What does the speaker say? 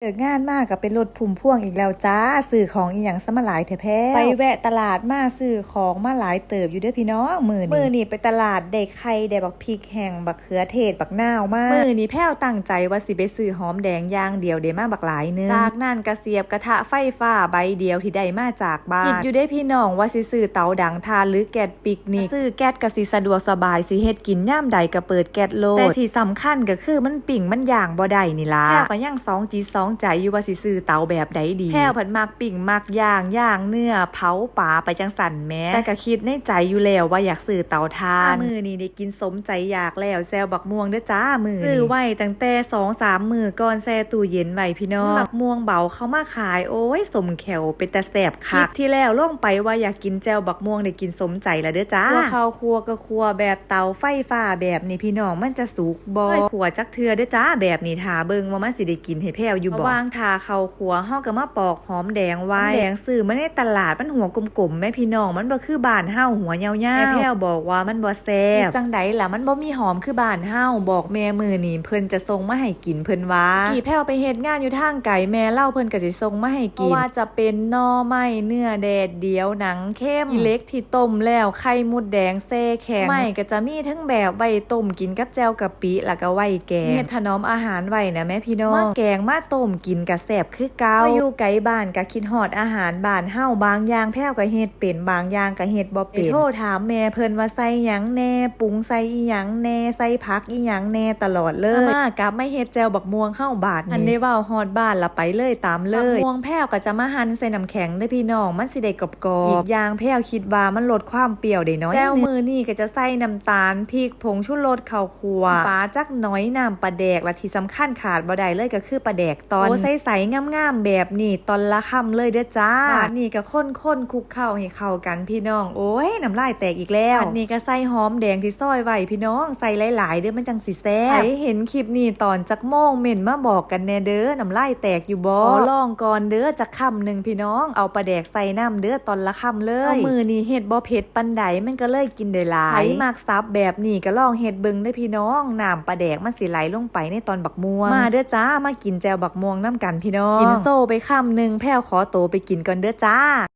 ເລີກງານມາກໍເປັນລົດພຸ້ມພວງອີກແລ້ວຈ້າ. ຊື້ຂອງອີ່ຫຍັງຊະມາຫຼາຍແທ້ແພ້ວ. ໄປແວະຕະຫຼາດມາ ຊື້ຂອງມາຫຼາຍເຕີບຢູ່ເດີພີ່ນ້ອງມື້ນີ້. ມື້ນີ້ໄປຕະຫຼາດໄດ້ໄຂ່ ໄດ້ບັກພິກແຫ້ງ ບັກເຂືອເທດ ບັກນາວມາ. ມື້ນີ້ແພ້ວຕັ້ງໃຈວ່າຊິໄປຊື້ຫອມແດງຢ່າງດຽວ ໄດ້ມາບັກຫຼາຍໜຶ່ງ. ຈາກນັ້ນກໍສຽບກະທະໄຟຟ້າໃບດຽວທີ່ໄດ້ມາຈາກບ້ານ. ຄິດຢູ່ເດ້ພີ່ນ້ອງວ່າຊິຊື້ເຕົາດັງຖ່ານ ຫຼື ແກັດ ປິກນິກ ຊື້ແກັດກໍຊິສະດວກສະບາຍ ຊິເຮັດກິນຍາມໃດກໍເປີດແກັດໂລດ. ແຕ່ທີ່ສຳຄັນກໍຄືມັນປີ້ງມັນຍ່າງບໍ່ໄດ້ນີ້ລະ. ແລ້ວກໍຍັງສອງຈິດສອງໃຈຢູ່ວ່າຊິຊື້ເຕົາແບບໃດດີ. ແພ້ວເພິ່ນມັກປີ້ງມັກຍ່າງ ຍ່າງເນື້ອ ເຜົາປາໄປຈັ່ງຊັ້ນແໝ. ແຕ່ກໍຄິດໃນໃຈຢູ່ແລ້ວວ່າຢາກຊື້ເຕົາຖ່ານ. ມື້ນີ້ໄດ້ກິນສົມໃຈຢາກແລ້ວ ແຈ່ວບັກມ່ວງເດີຈ້າມື້ນີ້. ຊື້ໄວ້ຕັ້ງແຕ່ສອງສາມມື້ກ່ອນ ແຊ່ຕູ້ເຢັນໄວ້ພີ່ນ້ອງ. ບັກມ່ວງເບົາເຂົາມາຂາຍ ໂອ້ຍ ສົ້ມແຂ້ວເປັນຕາແຊບ ຄລິບທີ່ແລ້ວລົງໄປວ່າຢາກກິນແຈ່ວບັກມ່ວງ ໄດ້ກິນສົມໃຈແລ້ວເດີຈ້າ. ຂົ້ວເຂົ້າ ຂົ້ວກໍຂົ້ວແບບເຕົາໄຟຟ້າແບບນີ້ພີ່ນ້ອງ ມັນຈະສຸກບໍ່? ບໍ່ຄ່ອຍຂົ້ວຈັກເທື່ອເດີຈ້າ ແບບນີ້ ຖ້າເບິ່ງວ່າມັນຊິໄດ້ກິນໃຫ້ແພ້ວຢູ່ບໍ່. ລະຫວ່າງຖ້າເຂົ້າຂົ້ວ ເຮົາກໍມາປອກຫອມແດງໄວ້. ຫອມແດງຊື້ມາໃນຕະຫຼາດ ມັນຫົວກົມໆແໝພີ່ນ້ອງ ມັນບໍ່ຄືບ້ານເຮົາຫົວຍາວໆ. ແມ່ແພ້ວບອກວ່າມັນບໍ່ແຊບ. ເຮັດຈັ່ງໃດລະ ມັນບໍ່ມີຫອມຄືບ້ານເຮົາ. ບອກແມ່ມື້ນີ້ເພິ່ນຈະສົ່ງມາໃຫ້ ກິນເພິ່ນວ່າ. ກີ້ແພ້ວໄປເຮັດງານຢູ່ທາງໄກ ແມ່ລາວເພິ່ນກໍຊິສົ່ງມາໃຫ້ກິນ ບໍ່ວ່າຈະເປັນໜໍ່ໄມ້ ເນື້ອແດດດຽວ ໜັງເຄັມ ຂີ້ເຫຼັກທີ່ຕົ້ມແລ້ວ ໄຂ່ມົດແດງແຊ່ແຂງ. ໜໍ່ໄມ້ກໍຈະມີທັງແບບໄວ້ຕົ້ມກິນກັບແຈ່ວກະປິ ແລ້ວກໍໄວ້ແກງ ເຮັດຖະໜອມອາຫານໄວ້ນະແມ່ພີ່ນ້ອງ. ມາແກງມາຕົ້ມກິນກໍແຊບຄືເກົ່າ. ມາຢູ່ໄກບ້ານກໍຄິດຮອດອາຫານບ້ານເຮົາ. ບາງຢ່າງແພ້ວກໍເຮັດເປັນ ບາງຢ່າງກໍເຮັດບໍ່ເປັນ. ໄປໂທຖາມແມ່ເພິ່ນວ່າໃສ່ຫຍັງແດ່ ປຸງໃສ່ອີ່ຫຍັງແດ່ ໃສ່ຜັກອີ່ຫຍັງແດ່ຕະຫຼອດເລີຍ. ມາ ກັບມາເຮັດແຈ່ວບັກມ່ວງເຮົາບາດນີ້. ອັນໄດ້ເວົ້າຮອດບ້ານລະໄປເລີຍ ຕາມເລີຍ. ບັກມ່ວງແພ້ວກໍຈະມາຫັ່ນໃສ່ນ້ຳແຂງເດີພີ່ນ້ອງ ມັນຊິໄດ້ກອບໆ. ອີກຢ່າງແພ້ວຄິດວ່າມັນລົດຄວາມປ່ຽວໄດ້ໜ້ອຍໜຶ່ງ. ແຈ່ວມື້ນີ້ກໍຈະໃສ່ນ້ຳຕານ ພິກ ຜົງຊູລົດ ເຂົ້າ ຂົ້ວປາຈັກໜ້ອຍ ນ້ຳປາແດກ ແລະທີ່ສຳຄັນຂາດບໍ່ໄດ້ເລີຍກໍຄືປາແດກຕ່ອນ. ໂອ້ ໃສໆງາມໆແບບນີ້ ຕ່ອນລະຄຳເລີຍເດີຈ້າ. ບາດນີ້ກໍຄົນໆ ຄຸກເຄົ້າໃຫ້ເຂົ້າກັນພີ່ນ້ອງ. ໂອ້ຍ ນ້ຳລາຍແຕກອີກແລ້ວ. ບາດນີ້ກໍໃສ່ຫອມແດງທີ່ຊອຍໄວ້ພີ່ນ້ອງ ໃສ່ຫຼາຍໆເດີ ມັນຈັ່ງຊິແຊບ. ໃຜເຫັນຄລິບນີ້ຕອນຈັກໂມງ ເມັ້ນມາບອກກັນແດ່ເດີ. ນ້ຳລາຍແຕກຢູ່ບໍ່? ຂໍລອງກ່ອນເດີ ຈັກຄຳໜຶ່ງພີ່ນ້ອງ. ເອົາປາແດກໃສ່ນຳເດີ ຕ່ອນລະຄຳເລີຍ. ເອົາ ມື້ນີ້ເຮັດບໍ່ເຜັດປານໃດ ມັນກໍເລີຍກິນໄດ້ຫຼາຍ. ໃຜມັກສັບແບບນີ້ກໍລອງເຮັດເບິ່ງເດີພີ່ນ້ອງ. ນ້ຳປາແດກມັນຊິໄຫຼລົງໄປໃນຕອນບັກມ່ວງ. ມາເດີຈ້າ ມາກິນແຈ່ວບັກມ່ວງນຳກັນພີ່ນ້ອງ. ກິນໂຊໄປຄຳໜຶ່ງ ແພ້ວຂໍໂຕໄປກິນກ່ອນເດີຈ້າ.